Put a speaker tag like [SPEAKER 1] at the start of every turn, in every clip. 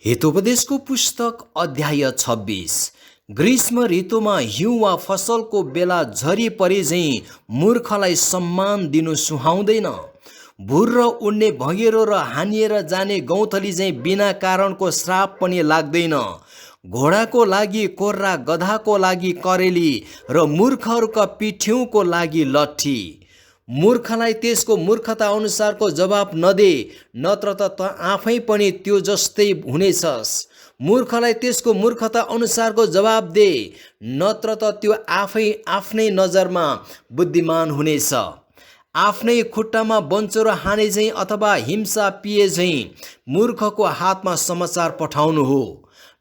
[SPEAKER 1] हितोपदेशको पुस्तक अध्याय 26। ग्रीष्म ऋतुमा हिउँ वा फसलको बेला झरी परे झैँ मूर्खलाई सम्मान दिनु सुहाउँदैन। भुर्र उड्ने भँगेरो र हानिएर जाने गौँथली झैँ बिना कारणको श्राप पनि लाग्दैन। घोडाको लागि कोर्रा, गधाको लागि करेली र मूर्खहरूका पिठ्यौँको लागि लट्ठी। मूर्खलाई त्यसको मूर्खता अनुसारको जवाब नदे, नत्र त आफै पनि त्यो जस्तै हुनेछस्। मूर्खलाई त्यसको मूर्खता अनुसारको जवाब दे, नत्र त त्यो आफ्नै नजरमा बुद्धिमान हुनेछ। आफ्नै खुट्टामा बन्चरो हाने झैँ अथवा हिंसा पिए झैँ मूर्खको हातमा समाचार पठाउनु हो।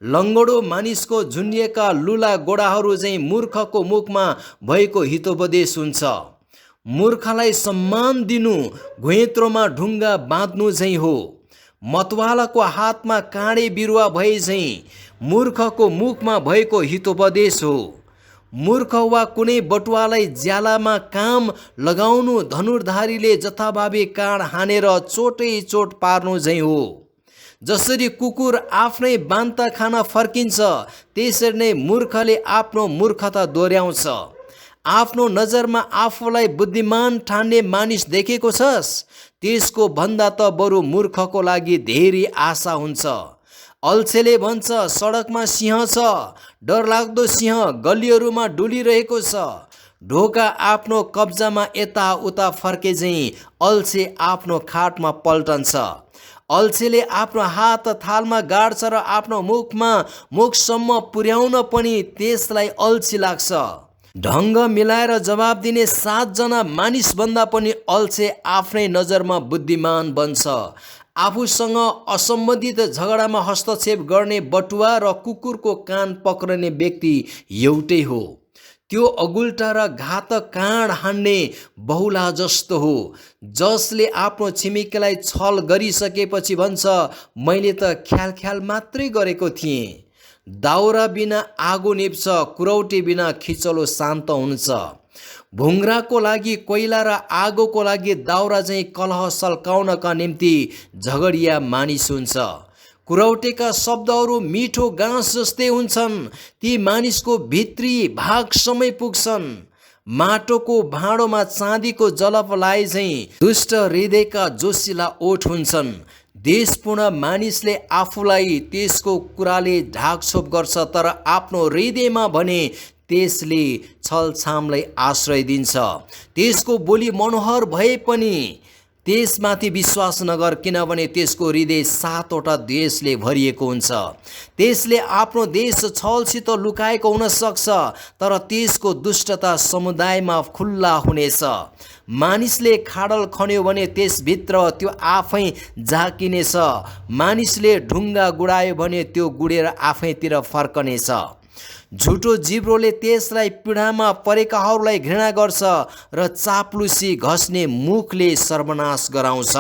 [SPEAKER 1] लङ्गडो मानिसको झुन्डिएका लुला गोडाहरू झैँ मूर्खको मुखमा भएको हितोपदेश हुन्छ। मूर्खलाई सम्मान दिनु घुइँत्रोमा ढुङ्गा बाँध्नु झैँ हो। मतवालाको हातमा काँडे बिरुवा भए झैँ मूर्खको मुखमा भएको हितोपदेश हो। मूर्ख वा कुनै बटुवालाई ज्यालामा काम लगाउनु धनुर्धारीले जथाभावी काँड हानेर चोटै चोट पार्नु झैँ हो। जसरी कुकुर आफ्नै बान्ता खान फर्किन्छ, त्यसरी नै मूर्खले आफ्नो मूर्खता दोहोऱ्याउँछ। आफ्नो नजरमा आफूलाई बुद्धिमान ठान्ने मानिस देखेको छस्? त्यसको भन्दा त बरु मूर्खको लागि धेरै आशा हुन्छ। अल्छेले भन्छ, सडकमा सिंह छ, डरलाग्दो सिंह गल्लीहरूमा डुलिरहेको छ। ढोका आफ्नो कब्जामा यताउता फर्के झैँ अल्छे आफ्नो खाटमा पल्टन्छ। अल्छेले आफ्नो हात थालमा गाड्छ र आफ्नो मुखसम्म पुर्याउन पनि त्यसलाई अल्छी लाग्छ। ढङ्ग मिलाएर जवाब दिने 7 जना मानिसभन्दा पनि अल्छे आफ्नै नजरमा बुद्धिमान बन्छ। आफूसँग असम्बन्धित झगडामा हस्तक्षेप गर्ने बटुवा र कुकुरको कान पक्रने व्यक्ति एउटै हो। त्यो अगुल्टा र घातक काँड हान्ने बहुला जस्तो हो, जसले आफ्नो छिमेकीलाई छल गरिसकेपछि भन्छ, मैले त ख्याल मात्रै गरेको थिएँ। दाउरा बिना आगो निप्छ, कुरौटी बिना खिचलो शान्त हुन्छ। भुङ्ग्राको लागि कोइला र आगोको लागि दाउरा चाहिँ कलह सल्काउनका निम्ति झगडिया मानिस हुन्छ। कुरौटेका शब्दहरू मिठो घाँस जस्तै हुन्छन्, ती मानिसको भित्री भागसम्मै पुग्छन्। माटोको भाँडोमा चाँदीको जलप लाए झैँ दुष्ट हृदयका जोसिला ओठ हुन्छन्। देशपूर्ण मानिसले आफूलाई त्यसको कुराले ढाकछोप गर्छ, तर आफ्नो हृदयमा भने त्यसले छलछामलाई आश्रय दिन्छ। त्यसको बोली मनोहर भए पनि त्यसमाथि विश्वास नगर, किनभने त्यसको हृदय 7वटा द्वेषले भरिएको हुन्छ। त्यसले आफ्नो देश छलसित लुकाएको हुन सक्छ, तर त्यसको दुष्टता समुदायमा खुल्ला हुनेछ। मानिसले खाडल खन्यो भने त्यसभित्र त्यो आफै झाकिनेछ। मानिसले ढुङ्गा गुडायो भने त्यो गुडेर आफैतिर फर्कनेछ। झुटो जिब्रोले त्यसलाई पीडामा परेकाहरूलाई घृणा गर्छ र चाप्लुसी घस्ने मुखले सर्वनाश गराउँछ।